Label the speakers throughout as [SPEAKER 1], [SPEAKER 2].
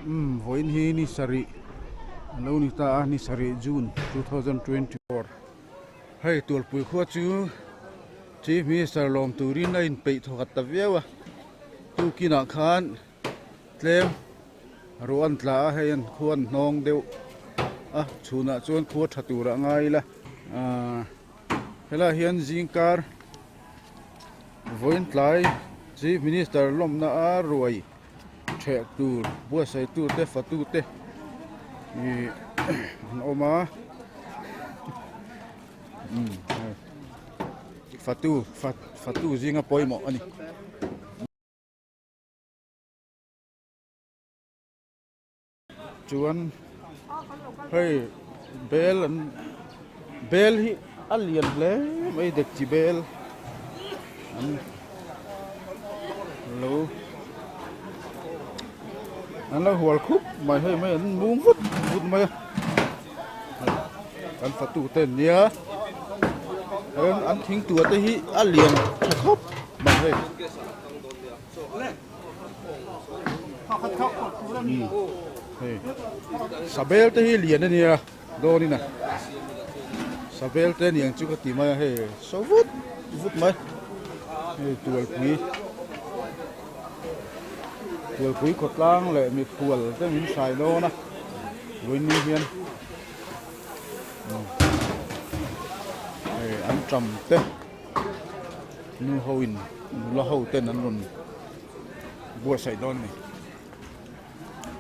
[SPEAKER 1] Umm vawiin hi ni sarih a lo ni ta a ni sarih June 2024 hei Tualpui khua chu Chief Minister lawm turin a inpeih thawkhat ta viau a tukinah khan tlem ruah an tla a hei an khua an hnawng deuh a chhunah chuan khua tha turah ngai ila ahh helaiah hian zingkar vawiin tlai Chief Minister lawmna a ruai Theh tur buatsaih tute fatute ih an awm a umm hei fatu fatu zinga pawimawh a ni. Chuan hei bel an bel hi a lian hle mai dekchi bel an lo an lo hual khup mai hei mai an mum vut vut mai a kan fatu te an nia an thingtuah te hi a lian tha khawp mai hei. Hei sabel te hi lian a nia dawn in a sabel te aniang chu ka ti mai a hei so vut vut mai hei tualpui tualpui khawtlang leh mikhual te min hrai dawn a vawiin hian hei an tam te. Nu ho in nula ho ten an rawn buatsaih dawn a ni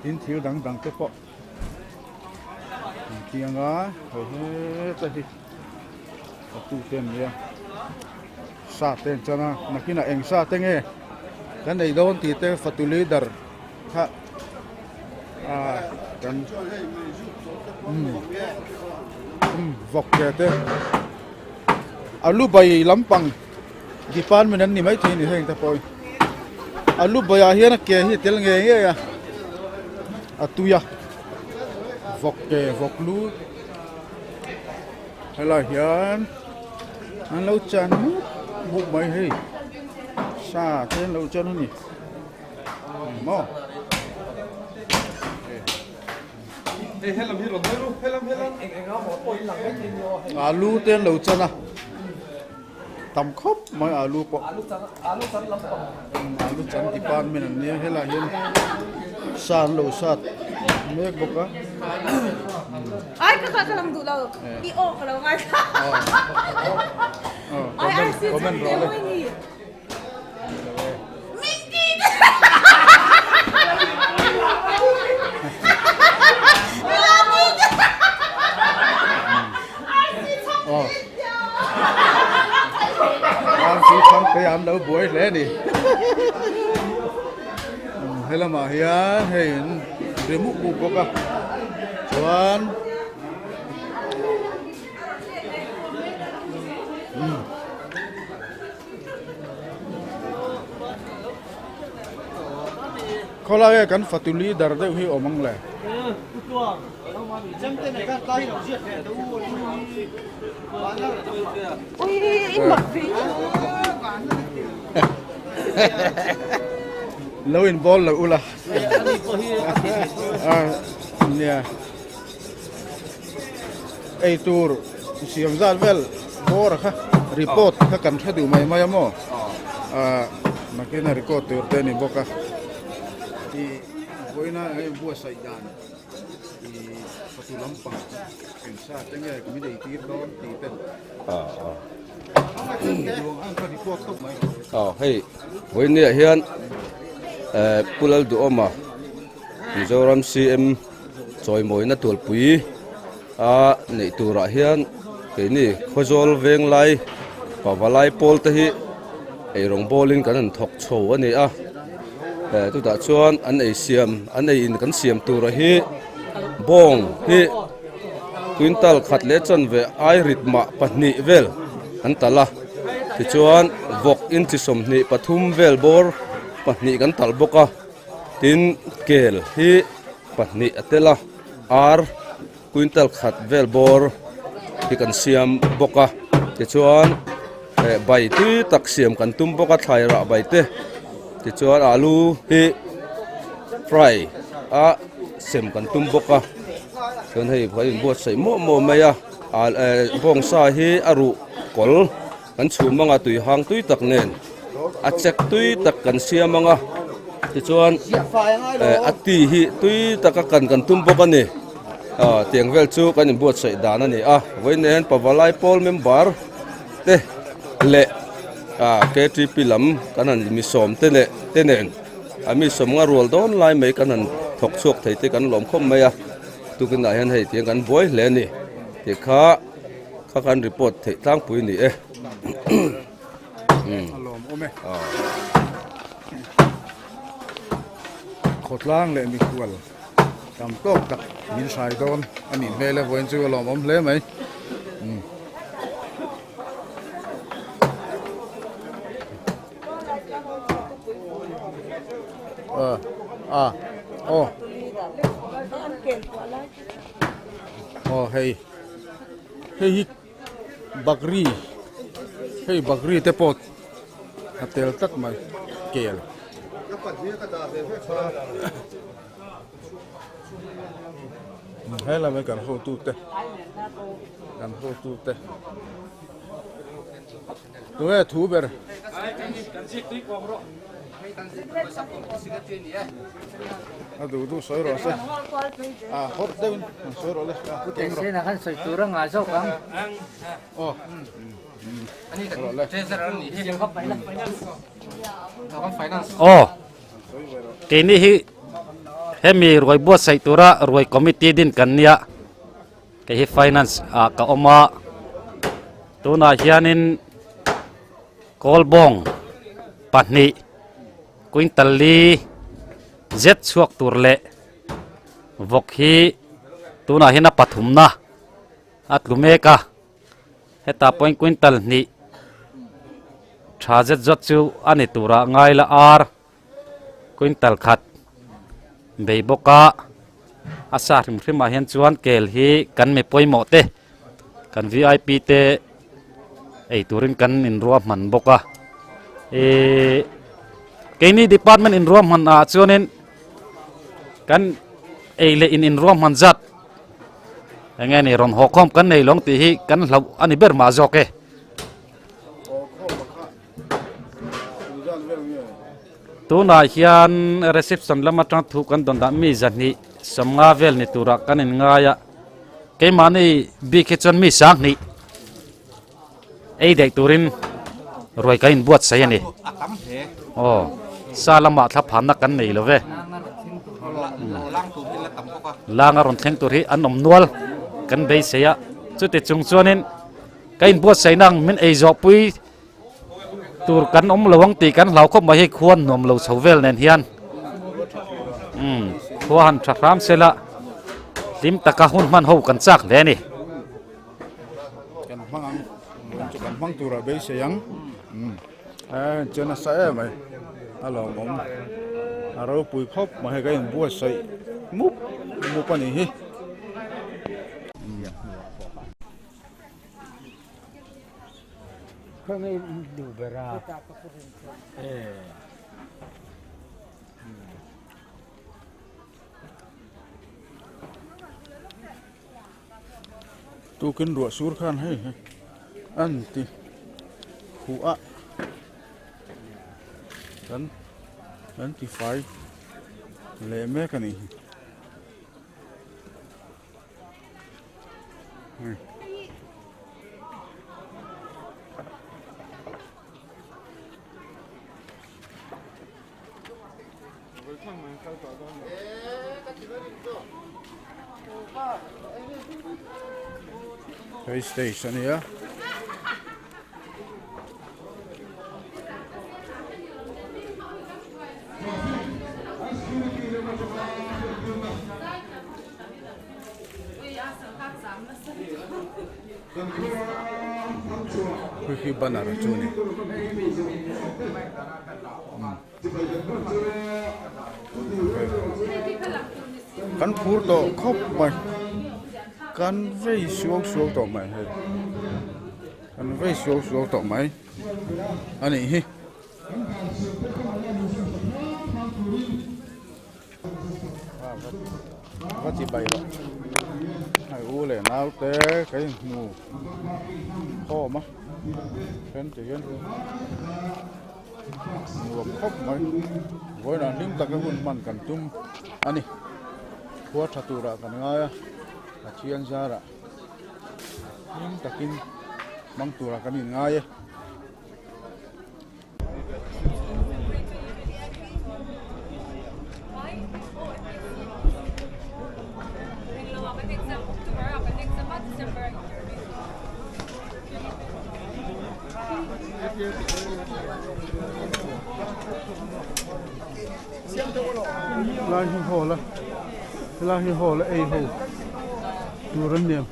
[SPEAKER 1] tin thil dang dang te pawh an kiang a hei heta hi a tu te an nia sa te an chan a nakinah eng sa te nge kan ei dawn tih te fatu leader kha ah kan umm umm vawk ke te. Alu bai lampang department an ni maithei a ni heng te pawh hi alu baiah hian a ke hi a tel ngei ngei a a tui a vawk ke vawk lu helaiah hian an lo chan mup mup mai hei sa te an lo chan a ni maw. Alu te an lo chan a tam khawp mai alu pawh alu chan department an nia helaiah hian sa an lo sat mek bawk a. Comment rawh le. An lo buai hle a ni he lamah hian hei an ri mup mup bawk a chuan Khawlai ah kan fatu leader deuh hi awm ang le. Lo in bawl lo ula. Nia. Ei tur siam zat vel bawr kha report kha kan hre duh mai mai a maw ah nakin a record tur te a ni bawk a ih vawiina hei buatsaih dan ih fatu lampang eng sa te nge min ei tir dawn tih te duang ang kha report khawp mai
[SPEAKER 2] aw hei vawiin hian eh Pu Lalduhawma Mizoram CM. Chawimawina tualpui a neih turah hian keini Khawzawl Venglai Pavalai pawl te hi eirawng bawlin kan han thawk chho a ni a, eh chutah chuan an ei siam an ei in kan siam tura hi bawng hi quintal khat leh chanve ai rit mah pahnih vel an talh a tichuan vawk inchi 23 vel bawr pahnih kan talh bawk a. Tin, kel hi pahnih a tel a, ar quintal khat vel bawr hi kan siam bawk a, tichuan eh bai tui tak siam kan tum bawk a thlai rah bai te, tichuan alu hi fry a sem kan tum bawk a chuan hei kan inbuatsaih muah muah mai a bawngsa hi a ruh kawl kan chhum anga tui hang tui tak nen a chek tui tak kan siam anga tichuan a ti hi tui taka kan kan tum bawk a ni tiang vel chu kan inbuatsaih dan a ni a vawiin hian pavalai pawl member te leh ktp lam kan han mi sawm te leh te nen a mi sawm nga rual dawn lai mai kan han thawk chhuak thei te kan lawm khawp mai a tukinah hian hei tiang kan buai hle a ni tih kha kha kan report theih tlangpui a ni e.
[SPEAKER 1] A lawm awm e. Khawtlang leh mikhual tam tawk tak min hrai dawn a nih hmel e vawiin chu a lawmawm hle mai. A aw aw hei hei hi Bakri hei bakri te pawh a tel tlat mai kel. Helai mai kan hotute kan hotute tunge thu ber. A duh duh sawi rawh se a hawt deuhin an sawi rawh le a eng rawh.
[SPEAKER 3] Sena khan sawi tur a ngah zawk ang.
[SPEAKER 1] Aw rawh le.
[SPEAKER 3] Aw keini hi hemi ruai buatsaih tura ruai committee din kan nia kei hi finance ah ka awm a tunah hianin Kawlbawng pahnih quintal li zet chhuak tur leh vawk hi tunah hian a pathumna a tlu mek a hetah pawhin quintal hnih tha zet zawt chu a ni turah ngai la ar quintal khat bei bawk a a sa hrim hrim ah hian chuan kel hi kan mi pawimawh te kan vip te ei turin kan inruahman bawk a ihh keini department inruahman ah chuanin kan ei leh in inruahman zat eng nge ni rawn haw khawm kan nei lawng tih hi kan hlauh a ni ber mah zawk e. Tunah hian reception lam atang thu kan dawn dah mi zahnih sawmnga vel ni turah kan in ngai a keimahni bik hi chuan mi sanghnih ei daih turin ruai kan inbuatsaih a ni aw sa lamah thla phanna kan nei lo ve langa rawn thleng tur hi an awm nual kan beisei a chuti chung chuanin ka inbuatsaihna ang min ei zawh pui tur kan awm lo ang tih kan hlau khawp mai hei khuan nuam lo chho vel nen hian umm khua han tha hram sela hlim taka hun hman ho kan chak hle a ni.
[SPEAKER 1] Kan hmang ang chu kan hmang tura beisei ang umm a chuan nasa em mai a lawmawm a ropui khawp mai hei ka inbuatsaih mup mup a nih hi. Tukin ruah sur khan hei hei an ti huh a kan an ti fai leh mek a nih hi. Hei stage a nia. Khi khi banner chu a ni. Kan phur tawh khawp mai kan vei suau suau tawh mai hei kan vei suau suau tawh mai a nih hi. Va chi bai rawh. Hei u leh nau te ka inhmu khawm a then ti hian nuam khawp mai vawiinah hlim taka hun hman kan tum a ni khua tha turah kan ngai a Pathian zarah hlim takin hmang turah kan inngai e. Lai hi hall a helai hi hall a ei ho tur an niang.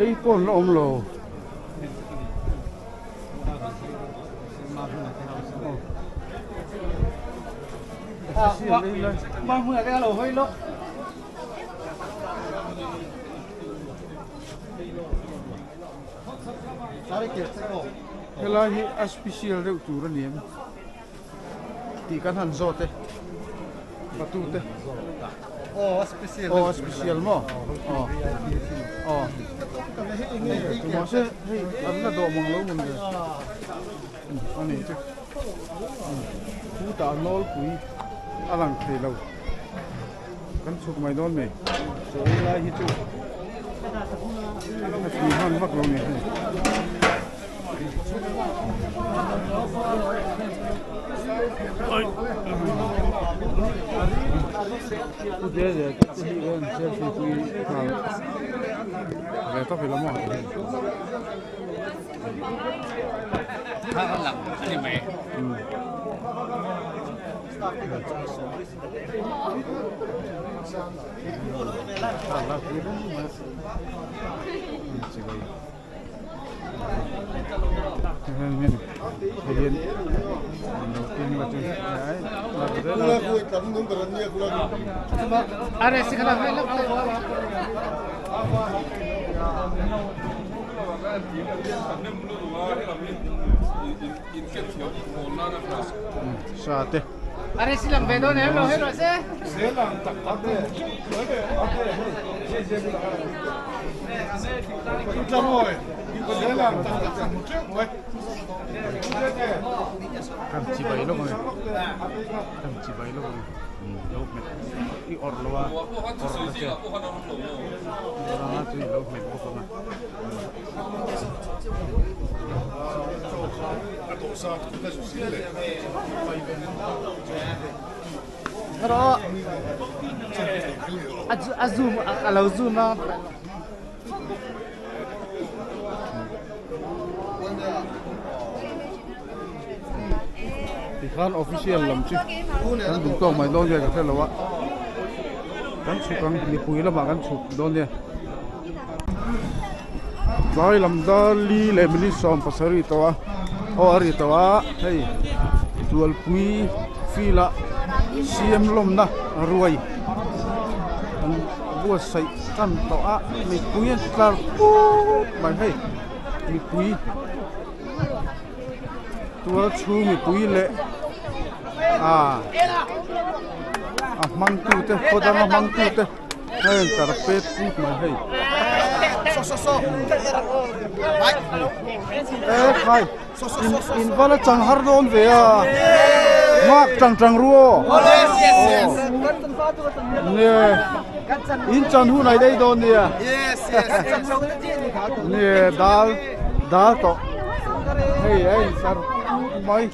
[SPEAKER 1] Ei pawh an la awm lo. Helai hi a special deuh tur a ni em? Tih kan han zawt e batu te aw a special aw a special maw aw aw mahse hei an la dawh mang lo mun ve a ni chu khutah nawlpui a lang thei lo kan chhuk mai dawn mai chaw ei lai hi chu a tui hman vak lo ni hei. Sa te. Kan chi bai lawk a ni kan chi bai lawk a ni lo hmet i awrh lo a awrh ta che ranga chu i lo hmet bawk ang a.
[SPEAKER 4] A zoom a lo zoom a.
[SPEAKER 1] Tikhan official lam chu kan duh tawk mai dawn nge ka hre lo a kan chhuk ang mipui lamah kan chhuk dawn nia tlai lam dar li leh minute 70 tawh a aw a ri tawh a hei tualpui field ah siam lawmna ruai an buatsaih tan tawh a mipui an tlar put mai hei mipui tual chhung mipui leh ah a hmang tute khaw danga hmang tute a in tar pet put mai hei e khai in in vala chang har dawn ve a ngak tang tang ru aw nge in chan hun ai dei dawn nia nge dal dal tawh hei a in tar put mai.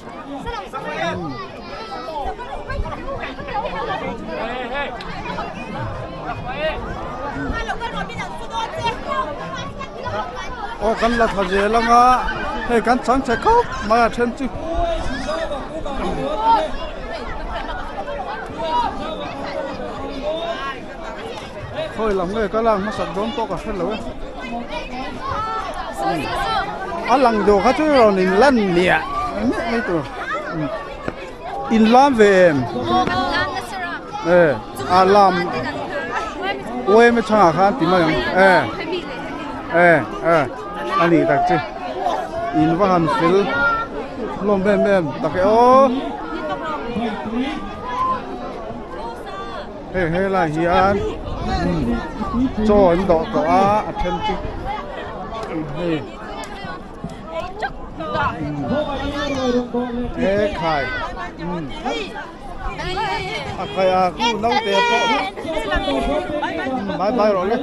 [SPEAKER 1] Aw kan la tha zel anga hei kan chang che khawp mai a then chu. Khawi lam nge ka lak hmasak dawn pawh ka hre lo e. A lang duh kha chu rawn in lan miah miah mai tur. In lam ve em? E a lam uaim a chhangah khan ti mai ang e e e a nih tak chu in va han fel. hlawm em em tak e aw. Hei helai hian chaw an dawh tawh a a then chu hei e khai a khai a khu naute pawh bye bye rawh le.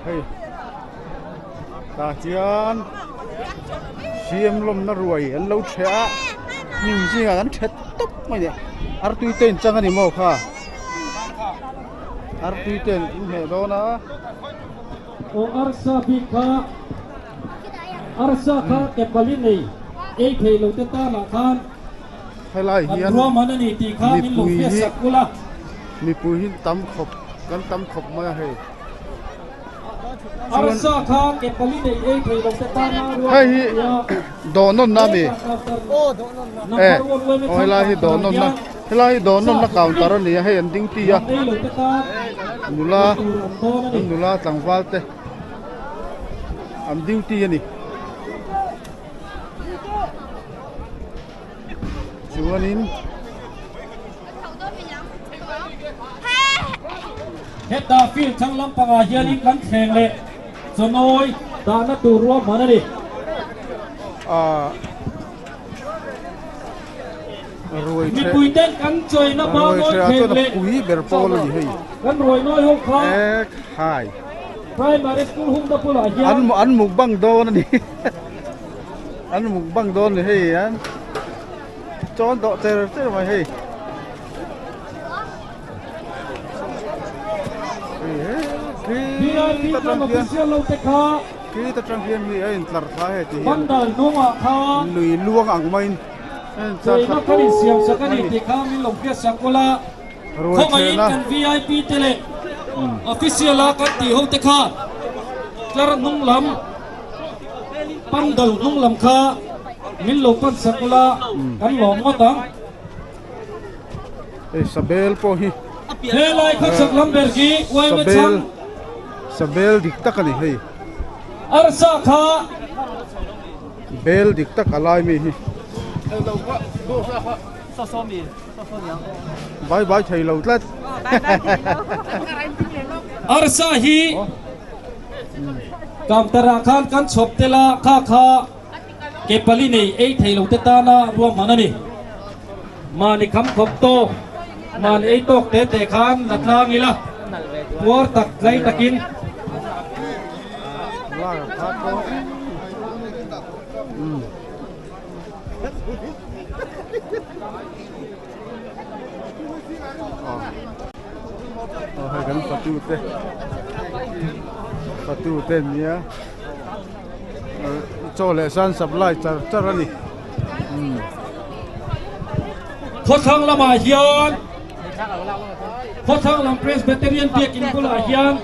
[SPEAKER 1] Hei tah hian siam lawmna ruai an lo ṭheh a hnim zingah an ṭhet tawp mai a ni artui te in chang a ni maw kha artui te in hmeh dawn a.
[SPEAKER 5] Aw arsa bik kha arsa kha kepali nei ei thei lo te tanah khan
[SPEAKER 1] Helai
[SPEAKER 5] kan
[SPEAKER 1] hian
[SPEAKER 5] ruahman a ni tih kha min lo
[SPEAKER 1] mipui
[SPEAKER 5] hriat
[SPEAKER 1] hi
[SPEAKER 5] sak ula.
[SPEAKER 1] mipui hi tam khawp kan tam khawp mai a hei. Chuan
[SPEAKER 5] Arsa kha kepali nei ei thei lo te tana ruahman
[SPEAKER 1] hei hi
[SPEAKER 5] a ni a.
[SPEAKER 1] dawhnawnna a mi e aw helai hi dawhnawnna helai hi dawhnawnna counter a ni a hei an duty a nula an nula tlangval te an duty a ni. Chuanin
[SPEAKER 5] Heta field thlang lampangah hianin kan thleng leh chawnawi dahna tur ruahman a ni.
[SPEAKER 1] Ah ruai the
[SPEAKER 5] Mipui ten kan chawina
[SPEAKER 1] ruai
[SPEAKER 5] banawi
[SPEAKER 1] the ah
[SPEAKER 5] thleng
[SPEAKER 1] chuan a
[SPEAKER 5] leh
[SPEAKER 1] pui ber pawl a ni hei
[SPEAKER 5] kan ruai nawi ho kha
[SPEAKER 1] ek hai
[SPEAKER 5] Primary School humna bulah hian
[SPEAKER 1] an an mukbang dawn a ni. An mukbang dawn ni hei an chawn dawh cher cher mai hei.
[SPEAKER 5] VIP
[SPEAKER 1] Khi
[SPEAKER 5] kan official lo te kha
[SPEAKER 1] khi ta tang hian mi a intlar thla he ti hian
[SPEAKER 5] Bandal hnungah kha
[SPEAKER 1] lui luang ang maiin a intlar thla
[SPEAKER 5] Tuina kan insiam sak a ni tih kha min lo hriat sak ula
[SPEAKER 1] Ruai
[SPEAKER 5] khawngaihin
[SPEAKER 1] thehna
[SPEAKER 5] kan VIP te leh official a kan tih ho te kha tlar hnung lam Pandal hnung lam kha min lo pan sak ula kan lawm ngawt ang.
[SPEAKER 1] Hei sabel pawh hi.
[SPEAKER 5] Helai khawchhak lam ber hi uaima chhang.
[SPEAKER 1] Sabel dik tak a ni hei.
[SPEAKER 5] Arsa kha.
[SPEAKER 1] Bel dik tak a lai mi hi. Bye bye thei lo tlat.
[SPEAKER 5] Arsa hi. Counter-ah khan kan chhawp tel a, kha kha ke pali nei ei thei lo te tana ruahman a ni. Mahni kham khawp tawk, mahni ei tawk te te khan la tlang ila, puar tak tlai takin.
[SPEAKER 1] Aw hei kan fatu te fatu te an nia chaw leh san supply char char a ni umm.
[SPEAKER 5] Khawthlang lamah hian Khawthlang lam Presbyterian biakin bulah hian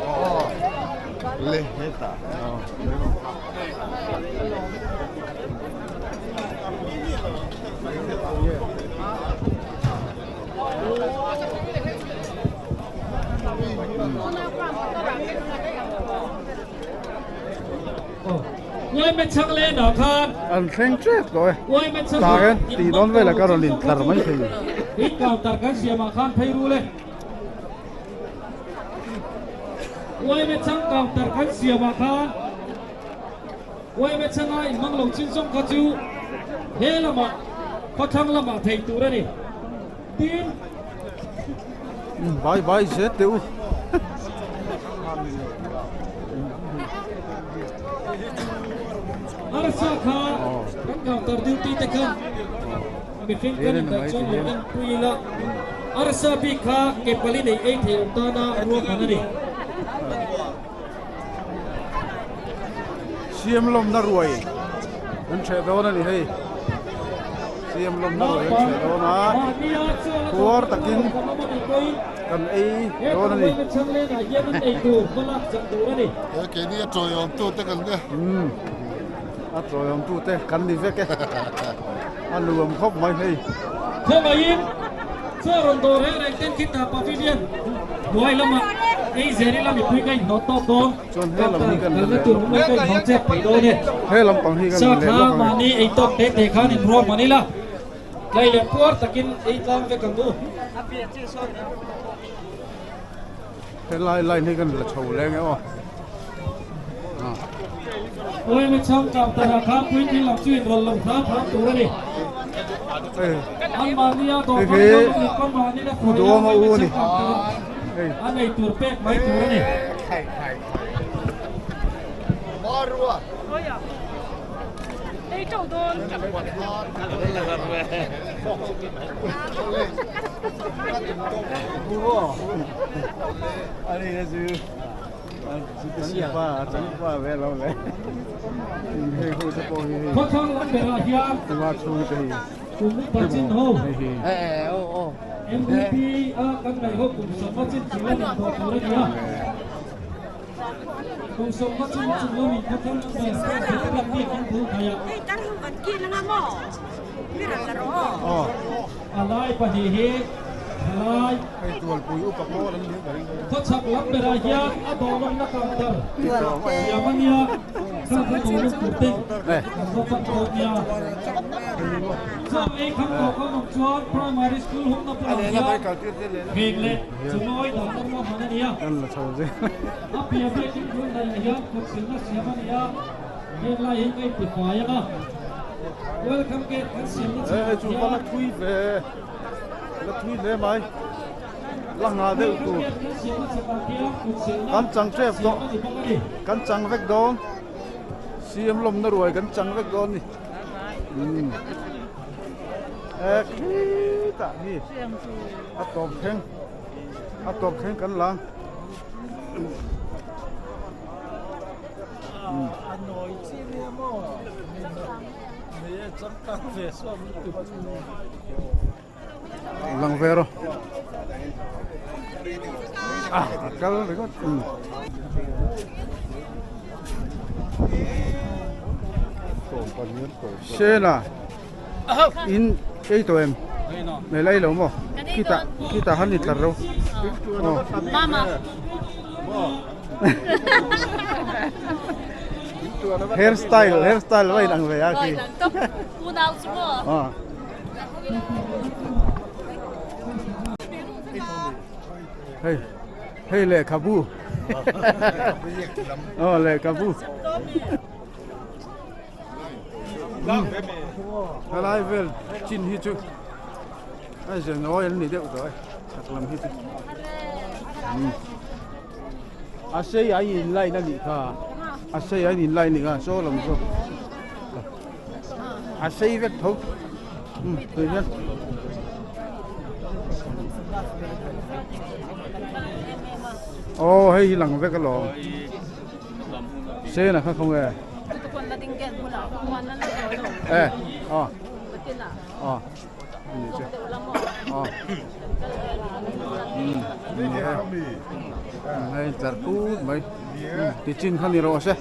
[SPEAKER 1] An thleng tep tawh e, tah hian tih dawn velah ka rawn intlar mai thei.
[SPEAKER 5] Uaime changa inhmang lo chin zawng kha chu he lamah khawthlang lamah thei tur a ni. Tin.
[SPEAKER 1] Bye bye zet teh u.
[SPEAKER 5] Arsa kha kan counter duty te khan mihring kan indaih chuan lo en pui ila arsa bik kha ke pali nei ei thei lo tana ruahman a ni.
[SPEAKER 1] Siam lawmna ruai an ṭheh dawn a ni hei siam lawmna ruai an ṭheh dawn a khuar takin kan ei dawn a ni.
[SPEAKER 6] Keini a tawiawm tute kan nia.
[SPEAKER 1] Umm a tawiawm tute kan ni vek e a nuam khawp mai hei.
[SPEAKER 5] Khawngaihin chaw rawn dawr reng reng ten khitah pavilion. Hnuai lamah ei zel ila mipui ka inhnawh tawk dawn.
[SPEAKER 1] Chuan he lam hi kan
[SPEAKER 5] Kalna tur awm lai ka inhnawh chep thei dawn e.
[SPEAKER 1] He lampang hi kan
[SPEAKER 5] Sa
[SPEAKER 1] leh
[SPEAKER 5] kha
[SPEAKER 1] lawk ang e.
[SPEAKER 5] mahni ei tawk te te khan inruahman ila tlai leh puar takin ei tlang vek ang u.
[SPEAKER 1] Helai line hi kan la chho leng e aw.
[SPEAKER 5] Awii chhang kang tara kha puitling lam chu inrawlh lo hram hram tur a ni. Anmahnia dawr hmang dawn a ni, mahni la hruai a, chhang kang tara a nei tur pek mai tur a ni. Khawthlang lam berah hian kum upa chin ho MDP a kan ngaih ho kum sawmma chin chung lam in dawh tur a ni a. Kum sawmma chin chung lam in khawthlang lam ber Veteran biakin bul hnaih ah a lai pahnih hi thalai khawchhak lam berah hian a dawlawmna counter siam a nia khang kha dawlawm tur te an va pan dawn nia. Chaw ei kham tawh kan awm chuan primary school humna bulah hian heng leh chumawi dahna ruahman a ni a. A piah biakin bul hnaihah hian kawtsilna siam a ni a, heng lai hi ka intifai ang a. Welcome gate kan siamna chhungah hian.
[SPEAKER 1] Kan chang tep tawh, kan chang vek dawn, CM lawmna ruai kan chang vek dawn a ni. E khitah hi a tawp thleng a tawp thleng kan la. Lang ve rawh. Ah, a kal ringawt. Sela in ei tawh em? Mei la ei lo maw? Khitah khitah han intlar ro.
[SPEAKER 7] Mama.
[SPEAKER 1] Hair style hair style va inang ve a khi.
[SPEAKER 7] Unau chu maw?
[SPEAKER 1] Hei hei lehkhabu aw lehkhabu helai vel chin hi chu a ze nawi an ni deuh tawh e chhak lam hi chu a sei a in line a nih kha a sei a in line a nih kha saw lam saw. A sei vek tho umm tui hian aw hei hi lang vek alawm sen a kha khaw nge e aw aw ani che aw umm hei tlar put mai tichin kha ni rawh se.